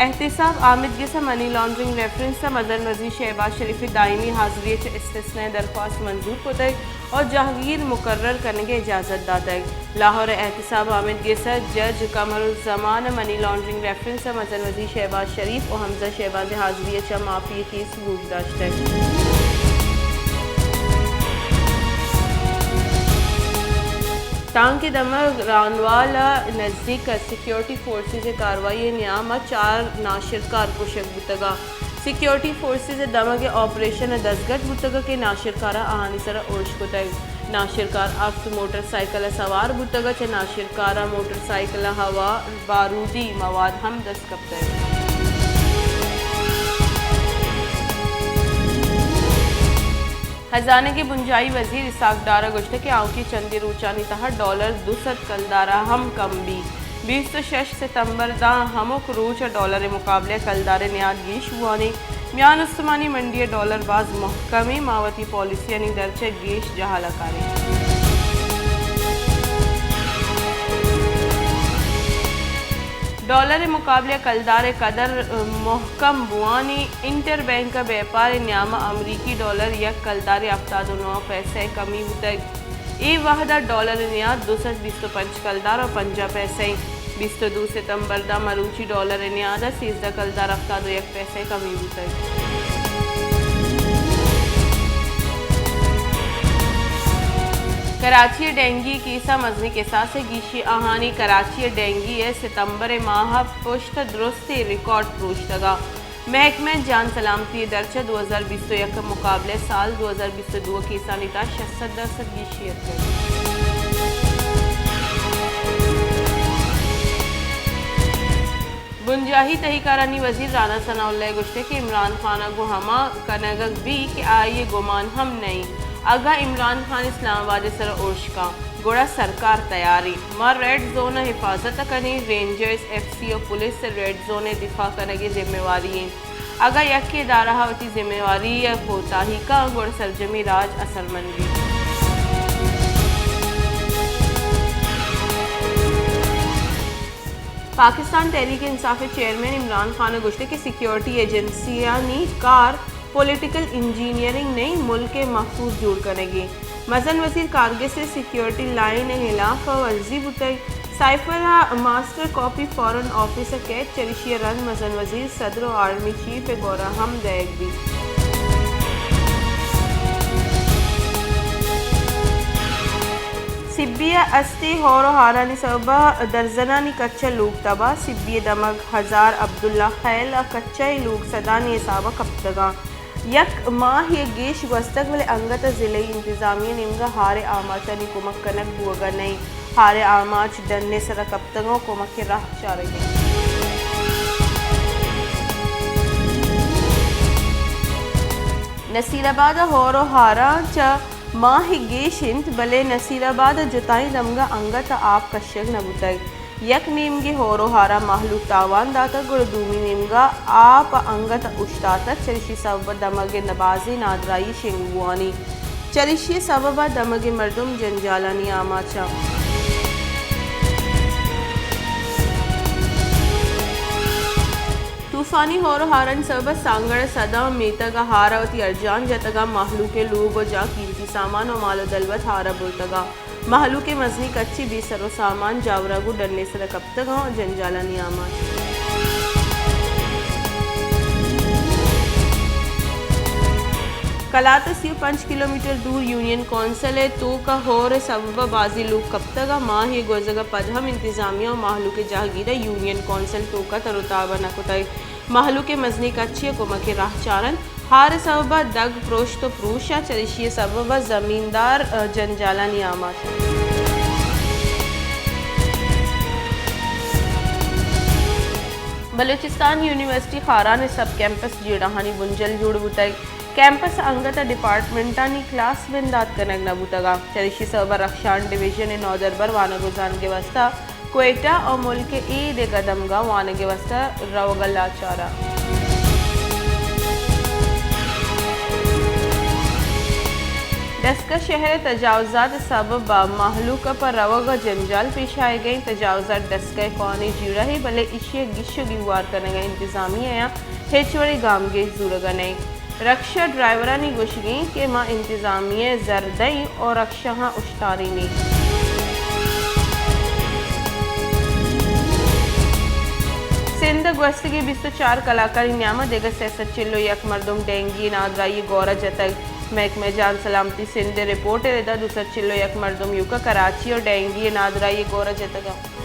احتساب آمید گس ء منی لانڈرنگ ریفرنس ء مزن وزیر شہباز شریف ء دائمی حاضری ء چہ استثنائی درخواست منظور کتگ اور جہگیر مقرر کنگ ء اجازت داتگ۔ لاہور ء احتساب آمید گس ء جج قمر الزمان ء منی لانڈرنگ ریفرنس ء مزن وزیر شہباز شریف و حمزہ شہباز ء حاضری ء چہ معافی ء کیس گوش داشتگ۔ تانکہ دمگ رانوال ء نزیک ء سیکورٹی فورسز ء کاروائی ء نیام ء چار ناشرکار کشگ بوتگ ء سیکورٹی فورسز ء دمگ ء آپریشن ء دزگٹ بوتگ ء کہ ناشرکاراں آہانی سر ء ارش کتگ۔ ناشرکار ہفت موٹر سائیکل ء سوار بوتگ ء چہ ناشرکاراں موٹر سائیکل ء ہوار بارودی مواد ہم دست کپتگ۔ خزانگ ء بنجاہی وزیر اسحاق ڈار ء گوشتگ کہ آؤکیں چندے روچانی تہا ڈالر دو سد کلدار ء ہم کم بیت۔ بیست و شش ستمبر داں ہمک روچ ء ڈالر ء مقابلہ ء کلدار ء نیاد گیش بوان انت۔ میان استمانی منڈی ء ڈالر باز مہکم انت، ما وتی پالیسیانی درچ ء گیش جہل ء کاریں۔ ڈالر ء مقابلہ ء کلدار ء قدر مہکم بوان انت۔ انٹر بینک ء بیپار ء نیام ء امریکی ڈالر یک کلدار ء ہفتاد و نو پیسہ ء کمی بوتگ۔ اے وہد ء ڈالر ء نیاد دو سد بیست و پنچ کلدار و پنجاہ پیسہ انت۔ بیست و دو ستمبر داں مروچی ڈالر ء نیاد ء سیزدہ کلدار ہفتاد و یک پیسہ کمی بوتگ۔ کراچی ء ڈینگی کیس ء مزنیں کساس ء گیشی آہانی کراچی ء ڈینگی ء ستمبر ء ماہ ء پشت ء درستیں ریکارڈ پروشتگ ء محکمہ جان سلامتی ء درچ ء دو ہزار بیست و یک ء مقابلہ ء سال دو ہزار بیست و دو ء کیسانی تہا شش سد درسد گیشی اتکگ۔ بنجاہی تہی کارانی وزیر رانا ثناء اللہ ء گوشتگ کہ عمران خان ء گوں ہما کنگ ء بیت کہ آئی ء گمان ہم نہ انت۔ اگاں عمران خان اسلام آباد ء سر ء ارش کن، گڑا سرکار تیار انت۔ ما ریڈ زون ء حفاظت ء کنیں، رینجرز، ایف سی ء پولیس ء ریڈ زون ء دفاع کنگ ء ذمہ واری انت۔ اگاں یکے ادارہ ء وتی ذمہ واری ء کوتاہی کن، گڑا سرجمیں راج اثرمند بیت۔ پاکستان تحریک انصاف ء چیئرمین عمران خان ء گوشتگ کہ سیکورٹی ایجنسیانی کار پولیٹیکل انجینئرنگ نہ انت، ملک ء محفوظ جوڑ کنگ ء۔ مزن وزیر کارگس ء سیکورٹی لائن ء ہلاف ء ورزی بوتگ۔ سائفر ء ماسٹر کاپی فارن آفس ء کیت، چریشی ء رند مزن وزیر، صدر و آرمی چیف ء گورا ہم دئیگ بیت۔ سبی ء استیں ہور و ہارانی سبب ء درزنانی کچ ء لوگ تباہ۔ سبی ء دمگ ہزار عبداللہ خیل ء کچ ء لوگ سدانی حساب ء کپتگاں۔ یک ماہے ء گیش گوستگ، بلے انگت ء ضلعی انتظامیہ ء نیمگ ء ہار ء آماچانی کمک کنگ بوگ ء نہ انت۔ ہار ء آماچ ڈن ء سر ء کپتگ ء کمک ء راہ چارگ ء انت۔ نصیر آباد ء ہور ء ہاراں چہ ماہے گیش انت، بلے نصیر آباد ء جتائیں دمگ ء انگت ء آپ کشگ نہ بوتگ۔ یک نیمگے ہور ء ہاراں مہلوک تاوان داتگ، گڑا دومی نیمگ ء آپ ء انگت ء اوشتاتگ، چریشی سبب ء دمگ ء بازیں نادراہی شنگ بوانی۔ چریشی سبب ء دمگ ء مردم جنجالانی آماچ انت۔ طوفانی ہور ء ہارانی سبب ء سانگڑ ء سداں میتگ ء ہار ء وتی ارجان جتگ ء مہلوک ء لوگ ء جاہ، قیمتی سامان ء مال ء دلوت ہار ء برتگ ء مہلوک ء مزنیں کچے بے سر ء سامان جاور ء گوں ڈن ء سر ء کپتگ ء جنجالانی آماچ۔ کلات ء سی و پنچ کلومیٹر دور یونین کونسل ء توک ء ہور ء سبب ء بازیں لوگ کپتگ ء ماہے گوزگ ء پد ہم انتظامیہ ء مہلوک ء جہگیر ء یونین کونسل توک ء تر و تاب ء نہ کتگ۔ مہلوک ء مزنیں کچے ء کمک ء راہ چارنت۔ ہار ء سبب ء دگ، پروشت و پروش ء چریشی ء سبب ء زمیندار ء جنجالانی آماچ انت۔ بلوچستان یونیورسٹی خاران ء سب کیمپس جیڑہانی بنجل جوڑ بوتگ۔ کیمپس ء انگت ء ڈیپارٹمنٹانی کلاس بندات کنگ نہ بوتگ ء چریشی سبب ء رخشان ڈویژن ء نودربر وانگ و زانگ ء واستہ کوئٹہ ء ملک ء اے دگہ دمگاں وانگ ء واستہ روگ ء لاچار ء۔ ڈسکہ شہر ء تجاوزات ء سبب ء مہلوک ء پہ روگ ء جنجال پیش آیگ ء انت۔ تجاوزات ڈسکہ ء کوہنیں جیڑہ ء، بلے ایشی ء گیش ء گیوار کنگ ء انتظامیہ ء ہچ وڑیں گامگیج زورگ ء نہ انت۔ رکشہ ڈرائیورانی گوشگ انت کہ ما انتظامیہ ء زر دئیں اور رکشہاں اشتارینیں۔ سندھ ء گوستگیں بیست ء چار کلاکانی نیام ء دگہ سئے سد چل ء یک مردم ڈینگی ء نادراہی ء گور ء جتگ۔ محکمہ جان سلامتی سندھ ء رپورٹ ء ردا دو سد چل ء یک مردم ایوک ء کراچی ء ڈینگی ء نادراہی ء گور ء جتگ انت۔